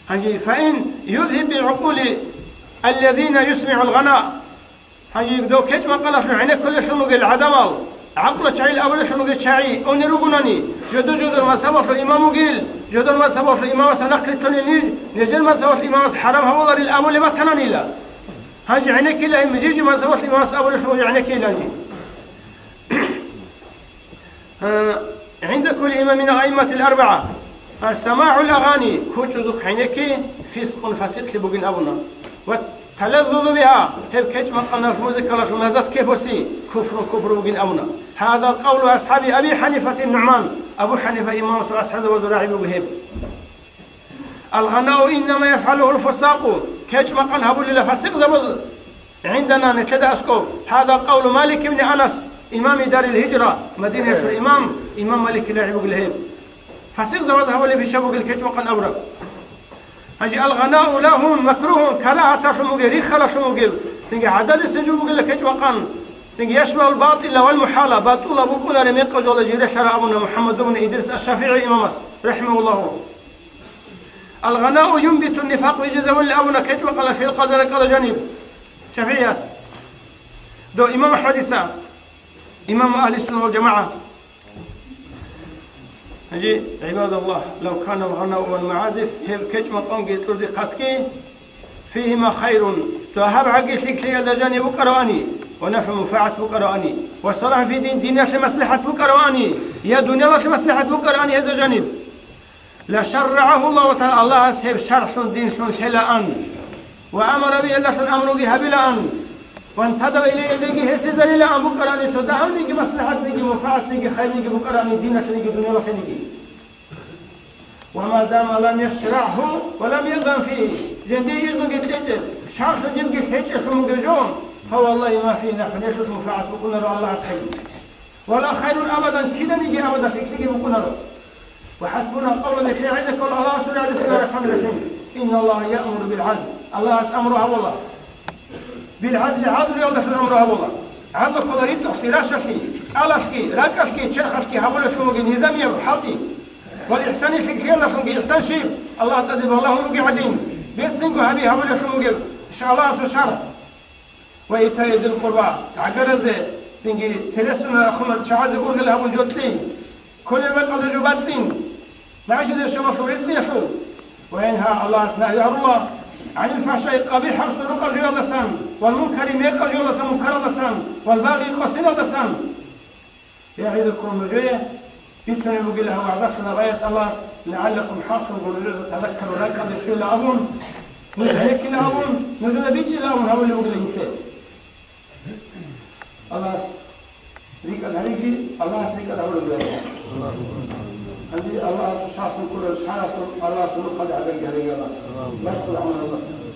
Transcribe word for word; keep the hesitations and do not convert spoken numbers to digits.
Гьанже, фаин юзгьиб бигӀукъули аллазина юсмигӀул гъана. Гьанже дов кечӀ-макъаналъул гӀенеккулелъун вугел гӀадамал, гӀакълу чагӀил абулелъун вугел чагӀи унел ругунани, жодор-жодор мазгьабалъул имам вугел, жодор мазгьабалъул имамас нахърилълъунел ниж, нижер мазгьабалъул имамас хӀарам гьавуларил абулеб батананила. Гьанже гӀенеккила гьеб жижи мазгьабалъул имамас абулелъун вугел гӀенеккила гьанже. ГӀинда кулли имамин аимматил арбагӀа. СамагӀул агъани, кучӀузухъ гӀенекки, фискъун, фасикълъи бугин абуна. Ва талаззузу бигьа, гьеб кечӀ-макъаналъ музыкалалъул лаззат кепоси, куфрун, купру бугин абуна. Гьаза къавлу асхӀаби Аби ХӀанифати НугӀман, Абу ХӀанифа имамасул асхӀабзабазул рагӀи буго гьеб. Алгъанау иннама яфгӀалугьул фусакъу, кечӀ-макъан гьабулила фасикъзабаз. ГӀиндана нилъеда аскӀоб, гьаза къавлу Малик ибни Анас, имами Дарил Гьижра, Мадинаялъул имам, имам Маликил рагӀи бугила гьеб. Фасикъзабаз гьабулеб ишаб бугел кечӀ-макъан абураб. Гьанже алгъанау лагьун, макругьун, карагьаталъун бугеб, риххалалъун бугеб, цинги гӀададиса жо бугила кечӀ-макъан, цинги яшбагьул батӀила вал мухӀала, батӀула букӀунареб мекъаб жоялда жиб релълъараб абуна МухӀаммад ибн Идрис аш-ШафигӀи имамас, рахӀимагьуллагьу. Алгъанау юнбиту нифакъ, вижизавулин абуна кечӀ-макъанал фиркъаялда ракӀалда жаниб, ШафигӀияс. Дов имам АхӀмадица, имам Агьлиссунна вал ЖамагӀа. Гьанже, гӀибадаллагь, лав канал гъанау вал магӀазиф, гьеб кечӀ-макъанги кьурдихъатги, фигьима хайрун, дагьаб гӀаги лъикӀлъиялда жаниб букӀаравани, ва нафгӀу, манфагӀат букӀаравани, ва салахӀ фи дин, диналъе маслихӀат букӀаравани, я дуниялалъе маслихӀат букӀаравани гьезда жаниб. Ла шаррагӀагьу Аллагьу тагӀала, Аллагьас гьеб шаргӀлъун, динлъун лъелаан, ва амара бигьи, гьелдалъун амруги гьабилаан, вантадава илайгьи, гьесизарилаан букӀарани цо дагьабниги, маслихӀатниги, манфагӀатниги, хайрниги букӀарани диналъениги, дуниялалъениги. Ва ма дама лам яшрагӀгьу ва лам яъзан фигьи, жиндие изнуги кьечӀеб, шаргӀлъун жибги лъечӀелъун бугеб жо, фаваллагьи ма фигьи нафгӀун, гьелъулъ манфагӀат букӀунаро Аллагьас гьеб. Ва ла хайрун абадан, киданиги абадан лъикӀлъиги букӀунаро. Ва хӀасбуна къавлу, нилъее гӀезеккула Аллагьасул рагӀи, бисмиллагьир рахӀманир рахӀим. Инналлагьа яъмуру бил гӀадл. Аллагьас амру гьабула. Бил гӀадли, гӀадлуялдалъун амру гьабула. ГӀадлу ккола ритӀухълъи, рашалъи, кӀалалъги, ракӀалъги, черхалъги гьабулелъун бугеб низамияб хӀалтӀи. Вал ихӀсани, лъикӀлъиялдалъунги ихӀсан щиб? Аллагь тӀаде балагьун ругел гӀадин, берцинго гьаби гьабулелъун бугеб, ша-, Аллагьасул шаргӀ. Ва итаи зил къурба, гӀагаразе, цинги цересуна рахъуна чагӀазе ургъел гьабун жо кьей. Кколеб бакӀалда жо бацӀцӀин, магӀишаталъул, ризкъиялъул. Ва янха, Аллагьас нагьи гьарула, гӀанил фахӀшаи, къабихӀаб сурукъа жоялдасан, вал мункари, мекъаб жоялдасан, мункаралдасан, вал багъи, къосиналдасан. ЯгӀизукум, нужее бицунеб бугила гьаб вагӀзалъул аят Аллагьас, лагӀаллакум, хӀалтӀунго нужеда, тазаккарун, ракӀалде щвела абун, нуж гӀенеккила абун, нужеда бичӀчӀила абун гьабулеб бугила гьесие. Аллагьас рикӀкӀад гьариги, Аллагьас рикӀкӀад гьабулеб бугила. Гьанже Аллагьасул шартӀ ккураб шагьаралъул Аллагьасул нухалде гӀагарги гьариги Аллагьас. БацӀцӀадахъ гьабун Аллагьас.